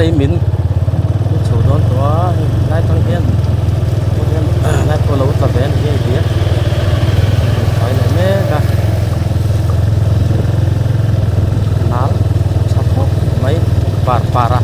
lei min chho dawn tawh a hei lai tang hian lai pawh a lo tla ve a ni hi a inti a fai leh mek a nal tha khawp mai par par a.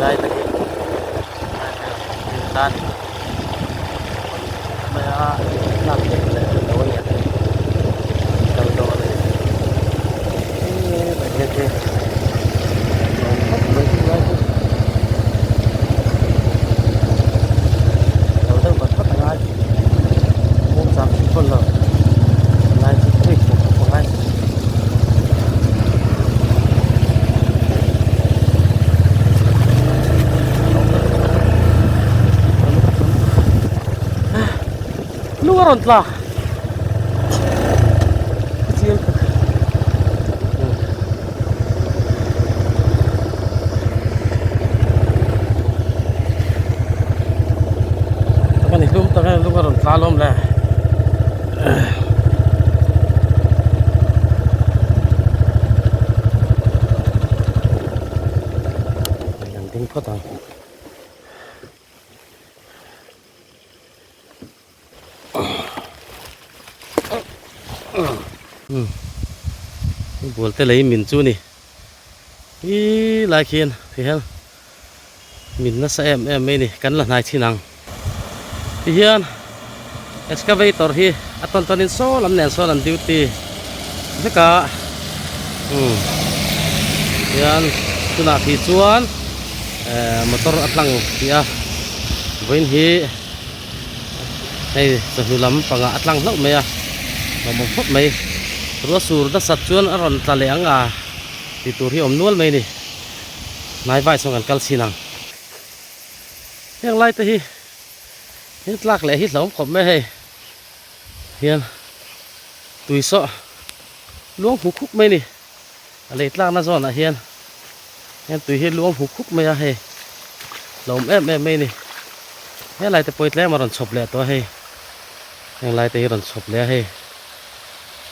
Lai te hi ta ni mai a lak leh leh lo a ni ang kal dawn a ni he he lo deuh vat vat a ngai kawng chak hrim pawn lo lai chu quick khawp khawp a ngai. Lung a rawn tla chiang tak a ni hlum tak a lung a rawn tla alawm le. Ding phawt ang. Bual te lei min chu ni hi lai khian ti hian min nasa em em mai ni kan la hnai thin ang ti hian excavator hi a tawn tawn in saw lam nen sawn an duty vek a umm hian tunah khi chuan ehh motor a tlang tih a vawiin hi. Hei chawhnu lam pangah a tlang hlauh mai a, lawmawm khawp mai. Ruah sur nasat chuan a rawn tla leh ang a tih tur hi a awm nual mai a ni. Hnai vai chuan kan kal chhin ang. Heng lai te hi heng tlak leh hi hlauhawm khawp mai a hei. Hian tui sawh luang huk huk mai a ni. A lei tlakna zawnah hian hian tui hi luang huk huk mai a hei hlauhawm em em mai a ni helai te pawh hi tlem a rawn chhawp leh tawh a hei heng lai te hi rawn chhawp leh a hei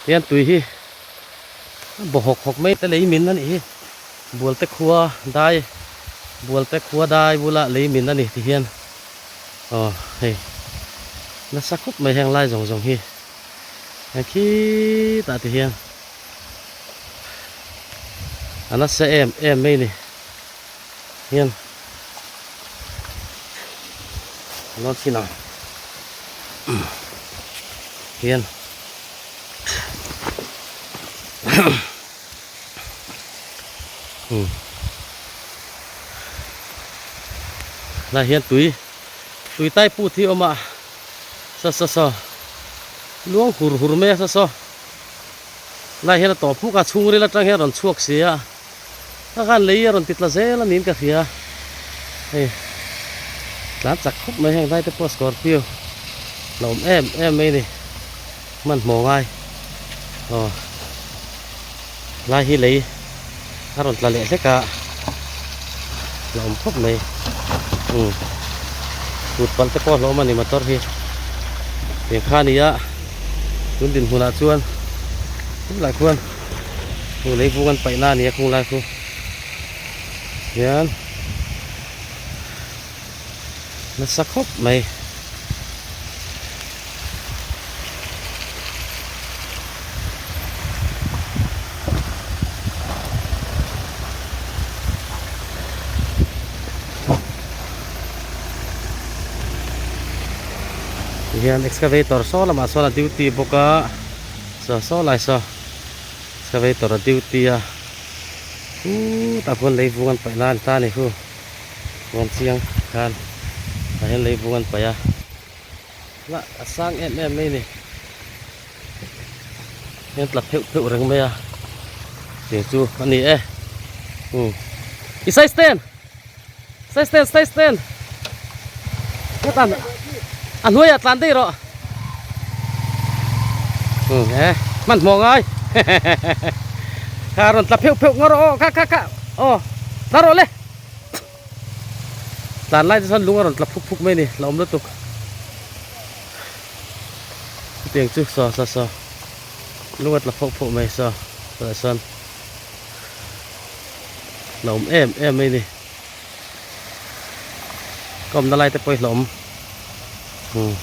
tihian tui hi a baw hawk hawk mai te lei min a nih hi bualte khua dai bualte khua dai bula lei min a ni ti hian aw hei nasa khawp mai heng lai zawng zawng hi heng khitah ti hian. A nasa em em mai ni hian lo thin ang hian lai hian tui tui tai put hi a awm a saw saw saw luang hur hur mai a saw saw. Lai hian a tawp hmuk a, chhungril atang hian a rawn chhuak si a, a khan lei a rawn ti tla zel a niin ka hria, hei tlan chak khawp mai heng lai te pawh scorpio la awm em em mai a ni hmanhmawh ngai aw lai hi lei a rawn tla leh hlek a la awm khawp mai umm kut palh te pawh a hlawm a ni motor hi eng kha a ni a tun dinhmunah chuan tunlai khuan heng lei vung an paih na a ni a khung lai khu hian nasa khawp mai. Tihian excavator saw lamah sawn a duty bawk a saw saw lai saw excavator a duty a khutah khuan leivung an paih nan ta a ni khu chuan chiang khan tah hian leivung an paih a. Lah a sang em em mai a ni hian tla pheuh pheuh reng mai a tih chu a ni e. Umm i size ten size ten size ten ka tan a hnuaiah tlan daih rawh umm he hmanhmawh ngai kha rawn tla pheuh pheuh ngawr aw kha kha kha aw tla rawh le tlan lai te chuan lung a rawn tla phuk phuk mai a ni la awm lutuk chutiang chu saw saw saw lung a tla phawk phawk mai saw tah sawn. Hlauhawm em em mai a ni. Ka awmna lai te pawh hi hlauhawm. Umm.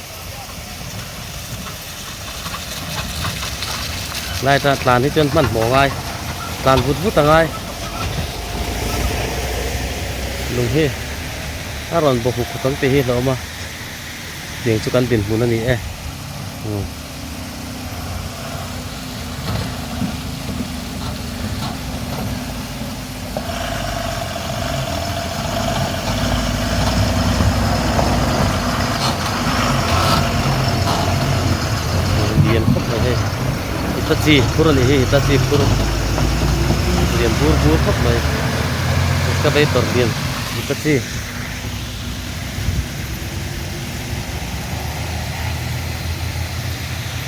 Light a tlan hi chuan hmanhmawh a ngai. Tlan vut vut a ngai. Lung hi a rawn bawk huk huk ang tih hi hlauhawm a. Tiang chu kan dinhmun a ni e. Umm. Lian khawp mai hei Hitachi phur a nih hi Hitachi phur lian bur bur khawp mai excavator lian Hitachi.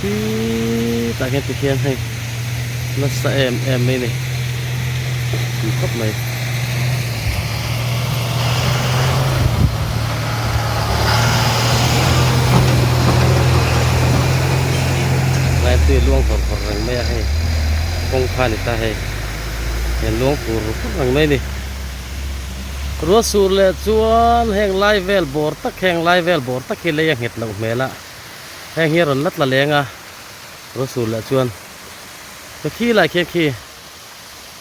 Khitah hian tikhian hei nasa em em mai a ni tui khawp mai. Lai tui luang vawr vawr reng mai a hei kawng kha a ni ta hei hian luang fur fur reng mai a ni. Ruah sur leh chuan heng lai vel bawr tak heng lai vel bawr tak hi lei a nghet loh hmel a heng hi a rawn la tla leng a ruah sur leh chuan ka khi lai khian khi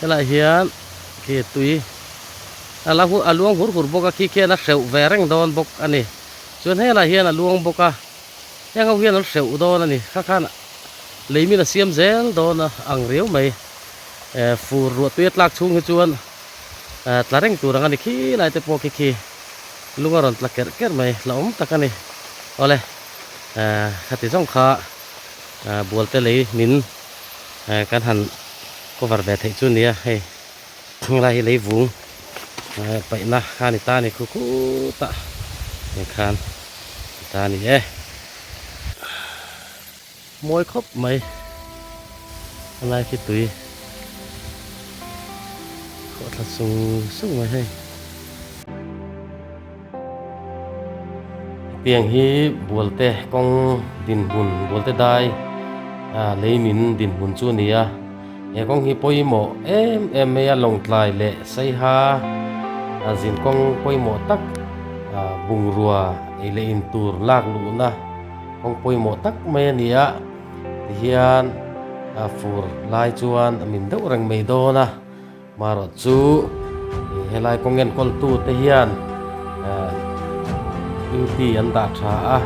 helaiah hian khi tui a la a luang hur hur bawk a khi khian a hreuh ve reng dawn bawk a ni chuan helaiah hian a luang bawk a heng ho hian an hreuh dawn a ni kha khan lei min a siam zel dawn a ang riau mai eh fur ruah tui a tlak chhung hi chuan. Tla reng tur ang a ni khi lai te pawh khi khi lung a rawn tla kerh kerh mai la awm tak a ni. Awle khati zawng kha bualte lei min kan han cover ve theih chu nia hei helai hi lei vung paihna kha a ni ta a ni khu khutah heng khan a ta a ni e. Mawi khawp mai a lai khi tui khawh thla sung sung mai hei. Hetiang hi bualte kawng dinhmun bualte dai ah lei min dinhmun chu a ni a he kawng hi pawimawh em em mai a lawngtlai leh saiha a zin kawng pawimawh tak ah bungrua ei leh in tur lak luhna. Kawng pawimawh tak mai a ni a, tihian a fur lai chuan a min deuh reng mai dawn a, marawh chu helai kawng enkawl tu te hian duty an dah tha a,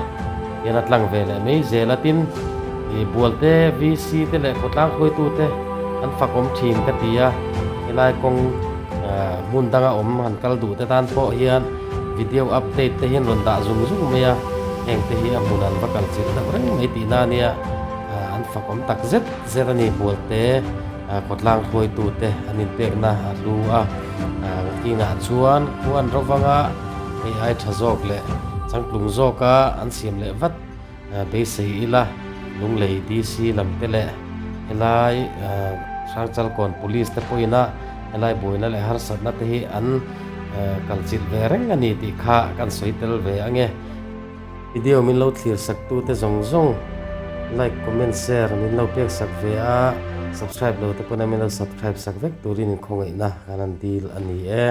hian a tlang ve leh mai zel a tin ih bual te VC te leh khawtlang hruaitu te an fak awm thin ka ti a, helai kawng hmun danga awm han kal duh te tan pawh hian. Video update te hian rawn dah zung zung mai a, heng te hi a hmun an va kal chilh deuh reng mai tihna a nia, an fakawm tak zet zet a ni. Bualte khawtlang hruaitu te an inpekna a hlu a, kinah chuan khua an ro vang a, hei ai tha zawk leh changtlung zawka an siam leh vat beisei ila, Lunglei DC lam te leh helai Hrangchalkawn Police te pawhin a helai buaina leh harsatna te hi an kal chilh ve reng a ni tih kha kan sawi tel ve ange. Video min lo thlir sak tu te zawng zawng like comment share min lo pek sak ve a subscribe lo te pawn a min lo subscribe sak vek turin in khawngaihna kan han deal a ni e.